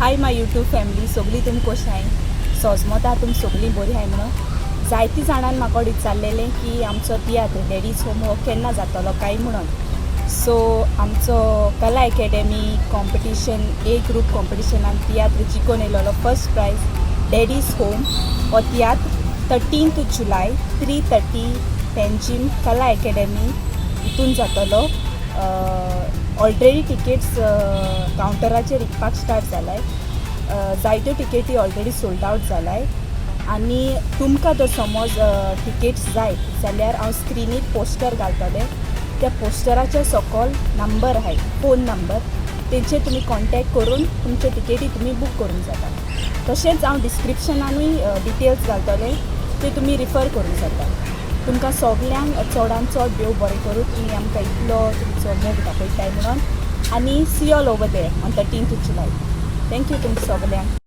High my YouTube family, सगळीं तुमी कशी आहाय? सोजमता तुमी सगळीं बरी आहाय म्हणून. जायती जाणान म्हाका विचारलेलें की आमचो तियात्र डॅडीज होम हो केन्ना जातलो काय म्हणून. सो आमचो कला एकेडमी कॉम्पिटिशन ए ग्रूप कॉम्पिटिशनान तियात्र जिखून येयलेलो फर्स्ट प्रायज डॅडीज होम हो तियात्र 13 जुलाय 3:30 पेंजीम कला एकेडमी हितून जातलो. ऑलरेडी टिकेट्स कावंटराचेर विकपाक स्टार्ट जालाय. जायत्यो टिकेटी ऑलरेडी सोल्ड आवट जालाय आनी तुमकां जर समज टिकेट्स जाय जाल्यार हांव स्क्रिनीर पोस्टर घालतलें. त्या पोस्टराच्या सकल नंबर आहाय, फोन नंबर, तेंचेर तुमी कॉन्टेक्ट करून तुमच्यो टिकेटी तुमी बूक करूंक जाता. तशेंच हांव डिस्क्रिप्शनानूय डिटेल्स घालतलें, ते तुमी रिफर करूंक जाता. तुमकां सगल्यांक चडान चड देव बरें करूं, तुमी आमकां इतलो तुमचो मोग दाखयताय म्हणून आनी see all over there on 13 July. Thank you तुमकां सगल्यांक.